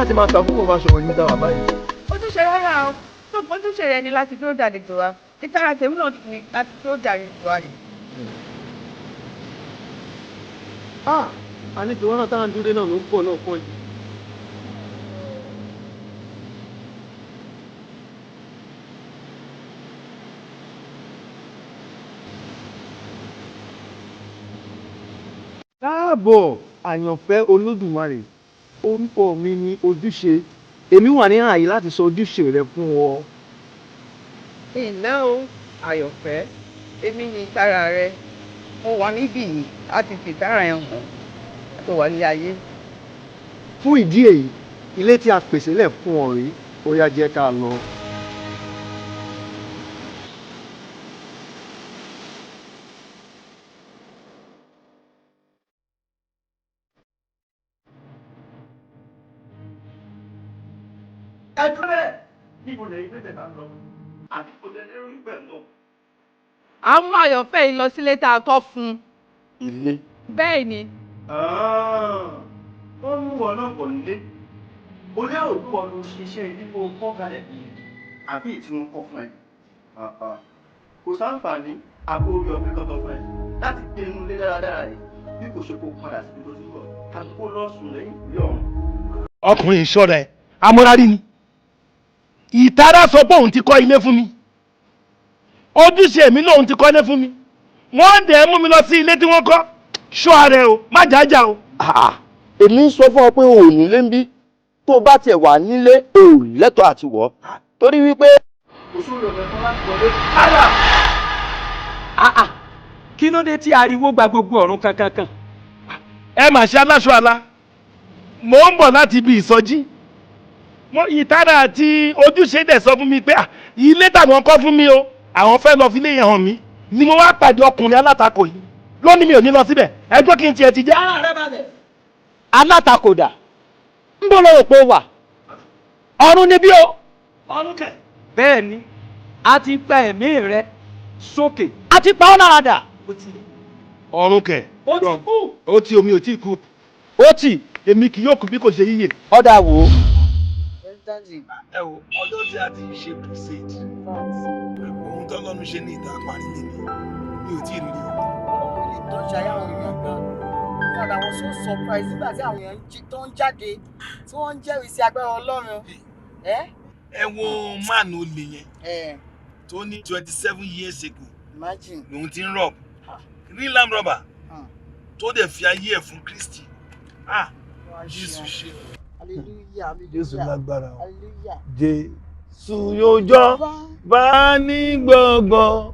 Láti máa ta fún òun aṣọ òyìnbó dáwà báyìí. Ojúṣe rárá o, tó ojúṣe rẹ ni láti dúró dàlejò wa. Ìtara tèmi náà ni láti dúró dàlejò wa yìí. Ah! A ní tiwọn náà táwọn dúró náà ló ń pọ̀ náà pọ̀ yìí. Káàbọ̀, àyànfẹ́ Olódùmarè. Orúkọ mi ni Ojúṣe. Èmi wà ní ààyè láti sọ ojúṣe rẹ fún ọ. Ìná o, àyànfẹ́, èmi ni ìtara rẹ. Mo wà níbí yìí láti fi ìtara ẹ hàn tó wà ní ayé. Fún ìdí èyí, ilé tí a pèsè lẹ̀ fún ọ rèé, ó yá, jẹ́ ká lọ. Ẹ dúró bẹ́ẹ̀, níbo lẹ́yìn mẹ́tẹ̀ẹ̀ta ń lọ àti kò tẹ̀lé rí bẹ́ẹ̀ lọ? À ń mú àyànfẹ́ yìí lọ sílé tá a kọ́ fún un. Ilé. Bẹ́ẹ̀ ni. Wọ́n mú wọn náà bọ̀ nílé. O lérò pé wọn ló ṣiṣẹ́ ilé kó kọ́ kalẹ̀ bí àbí tí wọ́n kọ́ fún ẹ. Kò sáǹfààní àbó orí ọ̀fẹ́ kankan fún ẹ láti gbé inú ilé dáradára yìí bí kò ṣe kó padà síbi tó ti bọ̀ tàbí kó lọ sùn lẹ́yìn ìpínlẹ̀ ọ̀run. Ọkùnrin ìṣọ́ra ẹ̀ amúrárí ni. Ìtara sọ pé òun ti kọ́ ilé fún mi, ojúṣe mi lòun ti kọ́ ilé fún mi. Wọ́n dẹ̀ mú mi lọ sí ilé tí wọ́n kọ́. Ṣọ́ ara ẹ o, má jàjà o. Èmi ń sọ fún ọ pé o ò nílé ń bí. Tó o bá tiẹ̀ wà nílé, o ò lẹ́tọ̀ọ́ àti wọ̀ torí wípé. Kò sóore ọ̀fẹ́ fún láti wọlé. Kí ló dé tí ariwo gba gbogbo ọ̀run kankankan? Ẹ mà ṣe aláṣọ àlà. Mò ń bọ̀ láti ibi ìsọjí. Mo ìtara àti ojúṣe dẹ̀ sọ fún mi pé ilé táwọn kọ́ fún mi o, àwọn fẹ́ lọ fi ilé yẹn hàn mí ni mo wá pàdé ọkùnrin alátakò yìí lónìí. Mi ò ní lọ síbẹ̀. Ẹjọ́ kí n tiẹ̀ ti jẹ́. Ara rẹ balẹ̀. Alátakò dà, ń bọ̀ lọ́wọ́ pé ó wà ọ̀run níbí o. Ọ̀run kẹ̀. Bẹ́ẹ̀ ni, a ti pa ẹ̀mí rẹ sókè, a ti pa ọ́ lára dà. Ọ̀run kẹ̀. Ó ti kú. Ó ti omi ò tí kú. Ó tì. Èmi kì yóò kú bí kò ṣe yíyè. Ọ̀dà wò ó. Ẹ wo ọjọ́ tí a ti ń ṣe crusade, ohun tọ́lọ́run ṣe ní ìta parí lé mi, mi ò tí ì rí rí o. Ọlọ́run lè tọ́jú ayé àwọn èèyàn gan. In fact, I was so surprised nígbà tí àwọn èèyàn tó ń jáde, tí wọ́n ń jẹ́rìí sí agbára Ọlọ́run. Ẹ́ Ẹ wo máàlù olè yẹn ẹ̀ tó ní 27 years ago Imagine. lòun ti ń rob, real armed robber, tó dẹ̀ fi ayé ẹ̀ fún Kristi. Ah, Jésù ṣe. Hallelujah, hallelujah. Jésù lágbára o. Hallelujah. Jésù yóò jọ bá ní gbọ̀ngàn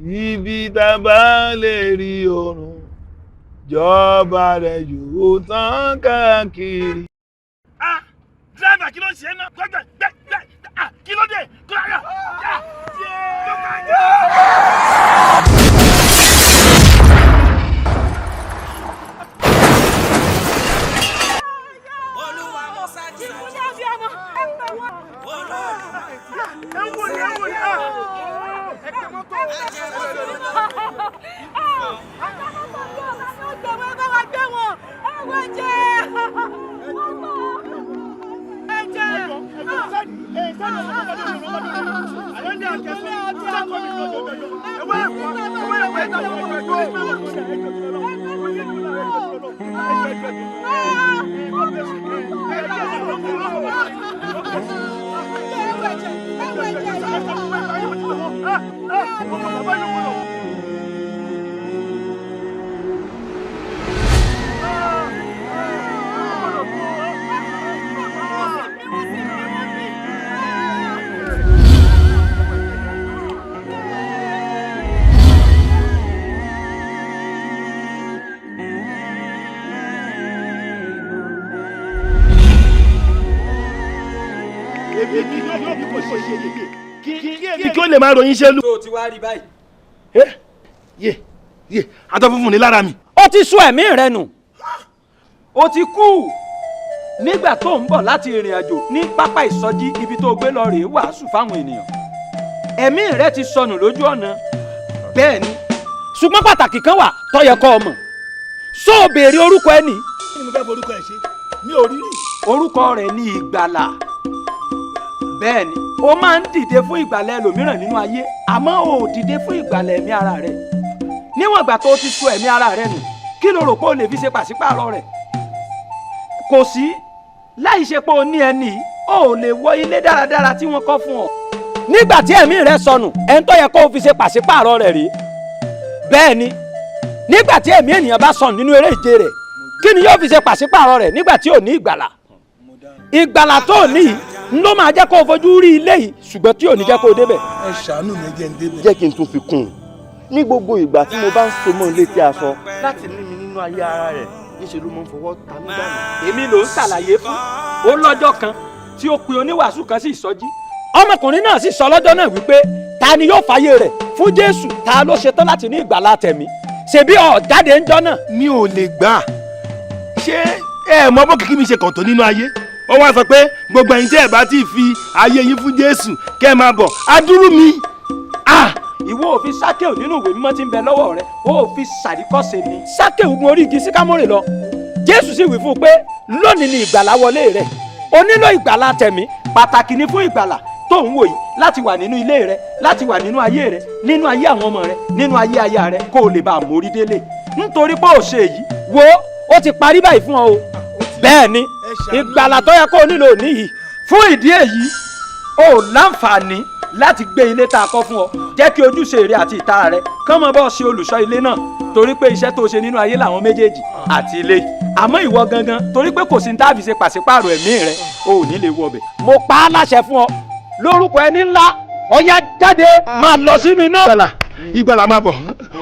ibi tá a bá lè rí oorun, jọba rẹ̀ yóò tán káàkiri. Ah, driver, kí ló ń ṣe é náà? Gbẹgbẹ gbẹ gbẹ, ah, kí ló dé? Kí ló dé? Ah, yéé. Ẹ wo ni, ẹ wo ni, ah! Ẹ gbé mọ́tò. Èmi kì yóò bí kò ṣe yíyè kí kí ó lè máa ròyìn ṣe lù. Tó o ti wá rí báyìí. Yé yé, atọ́ funfun ní lára mi. Ó ti sọ ẹ̀mí rẹ nù, ó ti kú nígbà tó ń bọ̀ láti ìrìn àjò ní pápá ìsọjí, ibi tó gbé lọ rèé wàásù fáwọn ènìyàn. Ẹ̀mí rẹ ti sọnù lójú ọ̀nà. Bẹ́ẹ̀ ni, ṣùgbọ́n pàtàkì kan wà tó yẹ kó o mọ̀. Sọ ò béèrè orúkọ ẹni? Kí ni mo fẹ́ forúkọ ẹ̀ ṣe? Mi ò rí rí. Orúkọ rẹ̀ ní ìgbàlà. Bẹ́ẹ̀ ni, o máa ń dìde fún ìgbàlà ẹlòmíràn nínú ayé, àmọ́ o ò dìde fún ìgbàlà ẹ̀mí ara rẹ̀. Níwọ̀n ìgbà tó o ti sọ ẹ̀mí ara rẹ̀ nù, kí lo rò pé o lè fi ṣe pàṣípààrọ̀ rẹ̀? Kò sí. Láì ṣe pé o ní ẹni, o ò lè wọ ilé dáradára tí wọ́n kọ́ fún ọ. Nígbà tí ẹ̀mí rẹ sọnù, ẹni tó yẹ kó o fi ṣe pàṣípààrọ̀ rẹ̀ rí. Bẹ́ẹ̀ ni, nígbà tí ẹ̀mí ènìyàn bá sọnù nínú eré ìje rẹ̀, kí ni yóò fi ṣe pàṣípààrọ̀ rẹ̀ nígbà tí ò ní ìgbàlà? Ìgbàlà tó ní yìí ló máa jẹ́ kó o fojú rí ilé yìí, ṣùgbọ́n tí ò ní jẹ́ kó o débẹ̀. Ẹ ṣàánú mi, jẹ́ n débẹ̀. Jẹ́ kí n tún fi kún un. Ní gbogbo ìgbà tí mo bá ń so mọ́ létí aṣọ láti ní mi nínú ayé ara rẹ̀, níṣẹ́ ló máa ń fọwọ́ ta mí dànù. Èmi ló ń ṣàlàyé fún. Ó lọ́jọ́ kan tí ó pe oníwàásù kan sí ìsọjí. Ọmọkùnrin náà sì sọ lọ́jọ́ náà wípé ta ni yóò fàyè rẹ̀ fún Jésù, ta ló ṣetán láti ní ìgbàlà tẹ̀mí? Ṣebí ó jáde ń jọ́ náà. Mi ò lè gbà. Ṣé ẹ mọ bó kìkì mi ṣe kàn tó nínú ayé? Ó wá sọ pé gbogbo ẹ̀yin tí ẹ bá ti fi ayé yín fún Jésù kẹ́ ẹ máa bọ̀. Adúrú mi. Ìwọ ò fi Sákéù nínú ìwé mímọ́ tí ń bẹ lọ́wọ́ rẹ, ó fi ṣàríkọ́ṣe ni. Sákéù gun orí igi síkámórè lọ. Jésù sì wí fún un pé lónìí ni ìgbàlà wọlé rẹ. O nílò ìgbàlà tẹ̀mí. Pàtàkì ni fún ìgbàlà tó ń wò yìí láti wà nínú ilé rẹ, láti wà nínú ayé rẹ, nínú ayé àwọn ọmọ rẹ, nínú ayé aya rẹ, kó o lè bá a mórí délé. Nítorí pé ò ṣe èyí, wo ó ti parí báyìí fún ọ o. Bẹ́ẹ̀ ni, ìgbàlà tó yẹ kó o nílò òní yìí. Fún ìdí èyí, o láǹfààní láti gbé ilé tá a kọ́ fún ọ. Jẹ́ kí ojúṣe rẹ àti ìtara rẹ kán mọ bọ́ ṣe olùṣọ́ ilé náà, torí pé iṣẹ́ tó ṣe nínú ayé làwọn méjèèjì àti ilé. Àmọ́ ìwọ gangan, torí pé kò sí ní tá a fi ṣe pàṣípààrọ̀ ẹ̀mí rẹ, o ò ní lè wọbẹ̀. Mo pa á láṣẹ fún ọ lórúkọ ẹni ńlá, ọ̀yá jáde máa lọ sínú iná. Ìgbàlà, ìgbàlà máa bọ̀,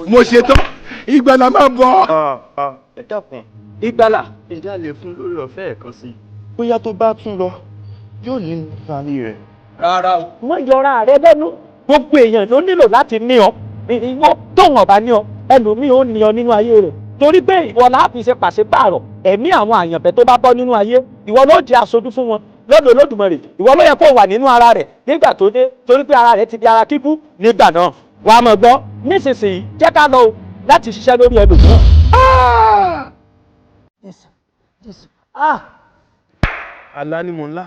mo ṣe tán, ìgbàlà máa bọ̀. Ẹ dákun. Ìgbàlà. Ìjà lè fún lórí ọ̀fẹ́ ẹ̀ kan sí i. Bóyá tó bá tún lọ, yóò ní ìfàní rẹ̀. Rárá o. Wọ́n yọra rẹ lẹ́nu. Gbogbo èèyàn ló nílò láti ní ọ. Ìwọ tóun ọ̀bá ní ọ, ẹlòmíì ó ní ọ nínú ayé rẹ̀. Torí pé ìwọ la fi ṣe pàṣípààrọ̀ ẹ̀mí àwọn àyànfẹ́ tó bá bọ́ nínú ayé. Ìwọ ló jẹ́ aṣojú fún wọn lọ́dọ̀ Olódùmarè. Ìwọ ló yẹ kó wà nínú ara rẹ̀ nígbà tó dé, torí pé ara rẹ̀ ti di ara kíkú nígbà náà. Wàá mọ̀ gbọ́ nísinsìnyí, jẹ́ ká lọ o láti ṣiṣẹ́ lórí ẹlòmíràn. Jésù, Jésù. Àlá ni mò ń lá.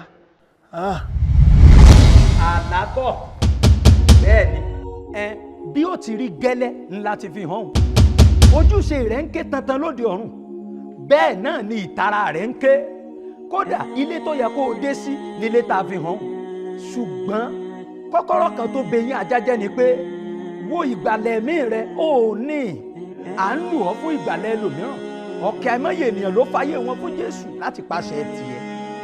Àlákọ̀ bẹ́ẹ̀ ni, ẹ bí ó ti rí gẹ́lẹ́ ńlá ti fi hàn. Ojúṣe rẹ̀ ń ké tantan lóde ọ̀run, bẹ́ẹ̀ náà ni ìtara rẹ̀ ń ké. Kódà ilé tó yẹ kó o dé sí nílé tá a fi hàn. Ṣùgbọ́n kọ́kọ́rọ́ kan tó bẹ yín ajá jẹ́ ni pé wo ìgbàlẹ̀ ẹ̀mí rẹ ò ní. À ń lù ọ́ fún ìgbàlẹ̀ ẹlòmíràn. Ọ̀kẹ́ àìmọye ènìyàn ló fàyè wọn fún Jésù láti pàṣẹ tiẹ̀.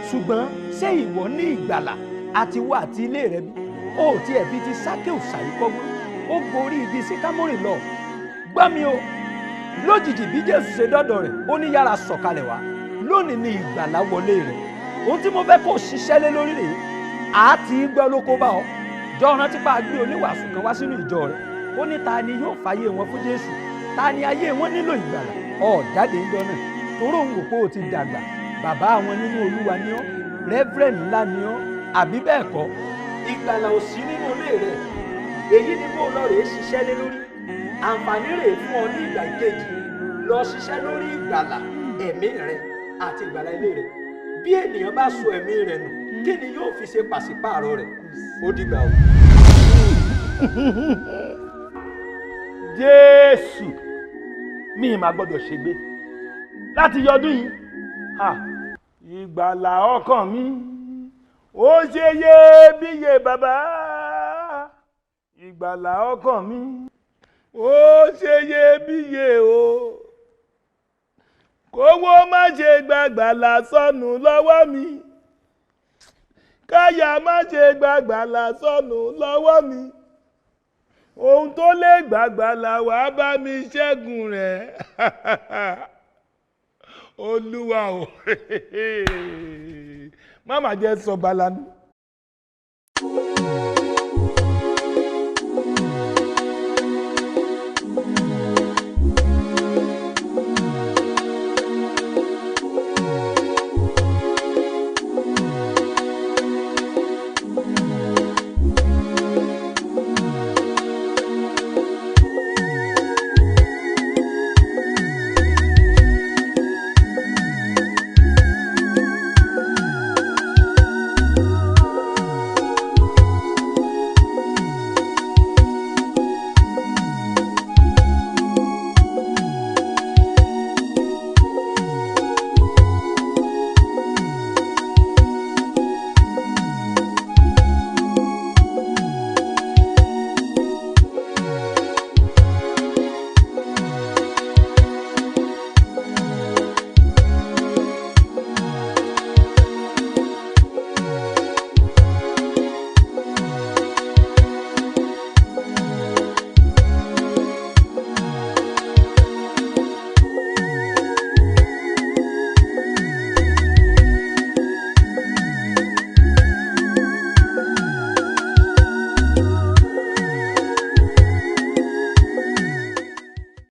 Ṣùgbọ́n ṣé ìwọ ní ìgbàlà àti wọ àti ilé rẹ bí? O ò tiẹ̀ fi ti Sákéù ṣàríkọ́gbọ́n. Ó gorí igi síkámórè lọ. Gbọ́ mi o, lójijì bí Jésù ṣe dọ́dọ̀ rẹ̀, ó ní yára sọ̀kalẹ̀ wá. Lónìí ni ìgbàlà wọlé rẹ̀. Ohun tí mo fẹ́ kó ṣiṣẹ́ lé lórí rèé, àá ti gbọ́ ló kó bá ọ. Jọ rántí pa gbé oníwàásù kan wá sínú ìjọ rẹ̀. Ó ní ta ni yóò fàyè wọn fún Jésù? Ta ni ayé wọn nílò ìgbàlà? Ọ̀ jáde ń jọ náà. Toró ń wò pé o ti dàgbà. Bàbá àwọn nínú Olúwa ni ọ́, rẹ́fúrẹ́ǹdì ńlá ni ọ́, àbí bẹ́ẹ̀ kọ́. Ìgbàlà ò sí nínú ilé rẹ̀. Èyí ni kó o lọ rèé ṣiṣẹ́ lé lórí. Àǹfààní rèé fún ọ ní ìgbà ìkejì. Lọ ṣiṣẹ́ lórí ìgbàlà ẹ̀mí rẹ àti ìgbàlà ilé rẹ. Bí ènìyàn bá sọ ẹ̀mí rẹ̀ nù, kí ni yóò fi ṣe pàṣípààrọ̀ rẹ̀? Ó dìgbà o. Jésù, mi máa gbọ́dọ̀ ṣègbé láti yọdún yìí. Ìgbàlà ọkàn mi ó ṣe iyebíye bàbá. Ìgbàlà ọkàn mi ó ṣe iyebíye o. Kówó má ṣe gbàgbàlà sọnù lọ́wọ́ mi. Káyà má ṣe gbàgbàlà sọnù lọ́wọ́ mi. Ohun tó lè gbàgbàlà wá bá mi ṣẹ́gun rẹ̀. Olúwa o. Má má jẹ́ sọ gbàlà nù.